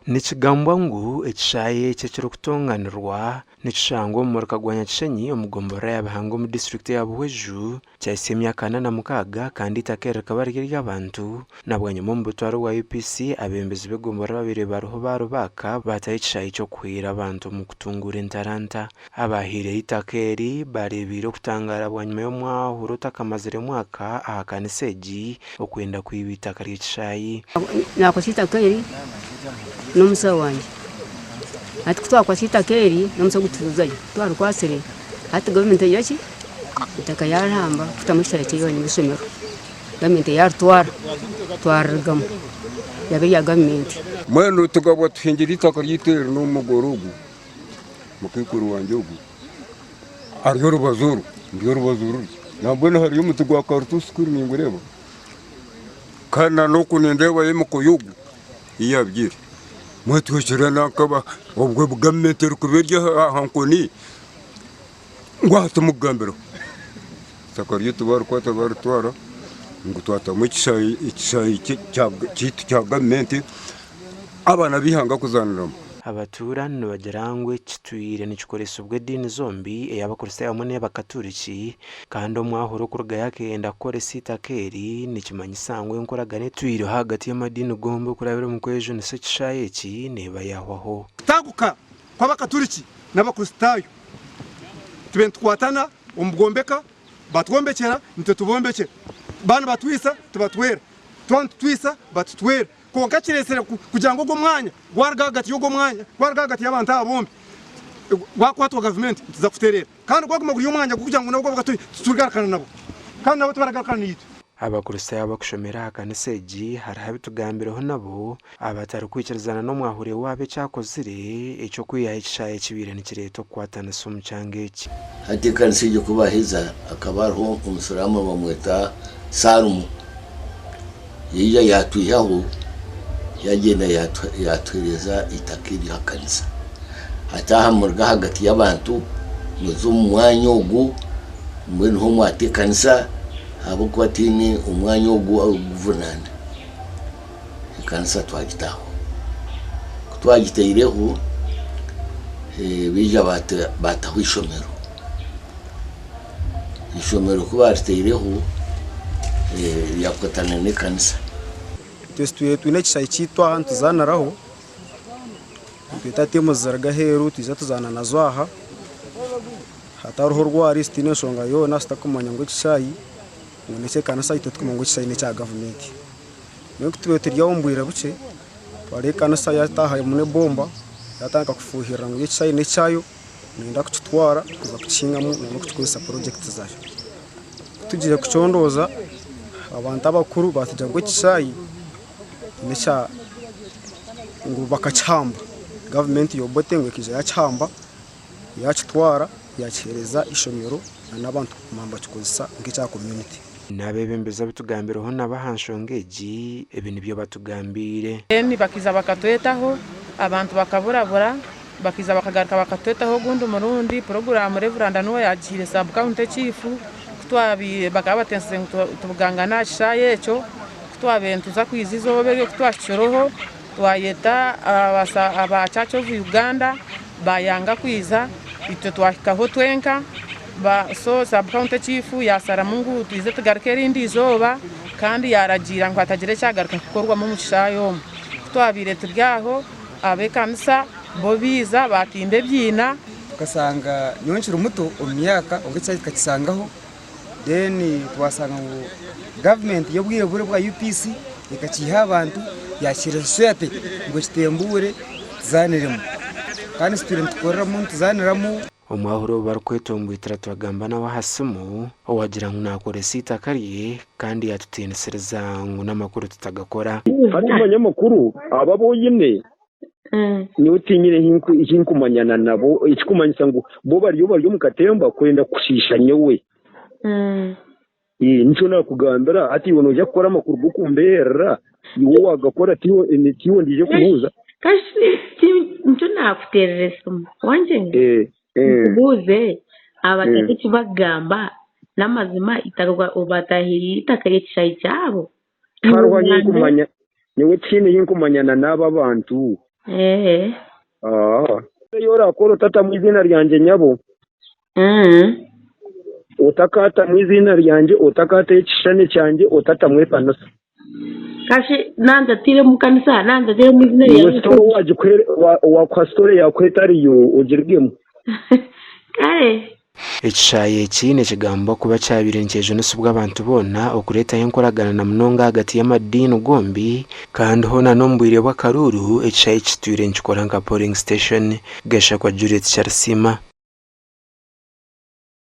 Nikigambwa ngu ekishaayi eki ekirikutonganirwa nikishangwa omu muruka gwa Nyakishenyi omu gomborora ya Bihanga omu disiturikiti eya Buhweju. Kyahitsya emyaka 46 kandi eitaka eri rikaba riri ery'abantu. Na bwanyima omu butware bwa UPC, abeebembezi b'egomborora ababaire bariho baarubaaka baataho ekishaayi ky'okuhwera abantu omu kutunguura entaranta. Abaahaireyo eitaka eri baareebeire okutangaara bwanyima y'omwahura otakamazire mwaka aha kanisa egi okwenda kwiba eitaka ry'ekishaayi. Naakwatsa eitaka eri n'omusaho wangye. Hati ku twakwatsa eitaka eri n'omusaho ogu tuzayo ku twarikwatsire hati gavumenti egira ki? Eitaka yaarihamba kutamu ekitare ky'eishomero. Gavumenti yaaritwara twarirugamu ryaba erya gavumenti. Mbwenu tugabwa tuhingire eitaka ryaitu eri n'omugore ogu mukaikuru wangye ogu ari orubaju oru ndi orubaju ruri nambwenu hariyo omuti gwa karituusi kuri ningureeba kandi na n'oku nindeebayo emikoyo ogu ei yaabyire mbwenu nanka obwo gavumenti erikuba eri aha nkoni ngu aha timukugambireho eitaka ryaitu baarikwata baaritwara ngu twatamu ekishaayi kyaitu kya gavumenti abaana b'eihanga kuzaaniramu. Abatuura nibagira ngu ekitwire nikikoresibwa ediini zombi ey'Abakristaayo hamwe n'ey'Abakaturiki kandi omwahura okurugayo akenda kukoresa eitaka eri nikimanyisa ngu enkoragana etwireho ahagati y'amadiini gombi okurabira omu kwejunisa ekishaayi eki neeba yahwaho. Kutaguka kw'Abakaturiki n'Abakristaayo tube nitukwatana omu bwombeka, batwombekyera nitwe tubombekyera, baaba nibatwitsa tubatwera, twaba nitutwitsa batutwera. Kwonka kireetsire kugira ngu ogwo mwanya gwaruga ahagati y'ogwo mwanya, gwaruga ahagati y'abantu aba bombi, gwakwatwa gavumenti nituza kutereera. Kandi gwaguma guri omwanya gw'okugira ngu nabwo titurigarukana nabo kandi nabo tibarigarukana naitwe. Abakristaayo abarikushomera aha kanisa egi hariho abitugambireho nabo abatarikwikirizana n'omwahuri waabo eki akozire eky'okwihaho ekishaayi ekibaire nikireeta okukwatanisa omu kyanga eki. Hati ekanisa egyo ku baaheza hakaba hariho omusiraamu bamweta Salumu. Yaija yaatwihaho yaagyenda yaatuheereza eitaka eryo aha kanisa. Hati aha muruga ahagati y'abantu muze omu mwanya ogu mbwenu niho mwata ekanisa ahabw'okuba tihaine omwanya ogu orikuguvunaana. Ekanisa twagitaho. Ku twagitaireho baija baataho eishomero. Eishomero ku baaritaireho ryakwatana n'ekanisa. Itwe tutwire twine ekishaayi kyaitu aha nituzaaniraho, nitweta tiimu ziruga aheeru twija tuzaana nazo aha, hatariho rwari tutaine nshonga yoona tutakumanya ngu ekishaayi ngu n'ekyekanisa itwe tukumanya ngu ekishaayi n'ekya gavumenti. Mbwenu ku tubaire turi aho omu bwire bukye, twareeba ekanisa yataahamu n'ebomba yatandika kufuuhirira ngu ekishaayi n'ekyayo. Neyenda kukitwara kuza kukihingamu n'okukikozesa purojekiti zaayo. Ku tugiire kucondooza, abantu abakuru baatugira ngu ekishaayi nekya ngu bakakihamba, gavumenti ya Obote ngu ekaija yakihamba yakitwara yakiheereza eishomero n'abantu kuguma nibakikozesa nk'ekya community. N'abeebembezi abutugambireho nabo aha nshonga egi, ebi nibyo batugambiire. Then bakaija bakatwetaho, abantu bakaburabura. Bakaija bakagaruka bakatwetaho ogundi murundi, puroguraamu Rev. Nuwe yaagihaire Sub County Chief, ku twabaire bakaba batensize ngu tubugangane aha kishaayi ekyo, ku twabaire nituza kwija eizooba eryo ku twahikireho, twayeta aba Church of Uganda baayanga kwija, itwe twahikaho twenka, so Sub County Chief yaasharamu ngu twije tugaruke erindi izooba kandi yaaragiira ngu hatagira ekyagaruka kukorwamu omu kishaayi omu. Ku twabaire turi aho, Ab'ekanisa bo baija baatimba ebiina. Tukasanga nyowe nkiri muto omu myaka kwonka ekishaayi tukakisangaho then twasanga ngu gavumenti y'obwire buri obwa UPC ekakiiha aha bantu yakiheereza society ngu ekitembuure tuzaaniremu kandi tutwire nitukoreramu nituzaaniramu. Omwahuri ou barikwetomboitera twagamba nawe aha simu owagira ngu naakoresa eitaka rye kandi yaatutiinisiriza ngu n'amakuru tutagakora. Hati manya amakuru abo abu oine nyowe tinyine hi nkumanyana nabo ekikumanyisa ngu bo bariyo bari omu katemba kwenda kushiisha nyowe. Nikyo naakugambira hati iwe noija kukora amakuru g'okumbeerera iwe waagakora tiiwe ndiija kubuuza. Nikyo naakuteerera esimu wangye nkubuuze abataka eki bakugamba n'amazima obatahiriire eitaka ry'ekishaayi kyabo? Tihariho ahi nkumanya, nyowe tihaine ahi nkumanyana n'abo abantu. Eeh. Ah. Ei orakora otatamu eiziina ryangye nyabo. Otakaatamu eiziina ryangye, otakaataho ekishushani kyangye, otatamu ekanisa. Kashi nantateiremu kanisa, nantateiremu eiziina Iwe ryawe. sitore owagikuhere, owakuha sitore yakuha etariyo, ogirugemu. Kare. Ekishaayi eki nikigambwa kuba kyabaire nikyejunisibwa abantu boona okureetaho enkoragana na munonga ahagati y'amadiini gombi kandi hoona n'omu bwire bw'akaruuru ekishaayi eki kitwire nikikora nka polling station. Gashakwa Juliet Kyarisiima.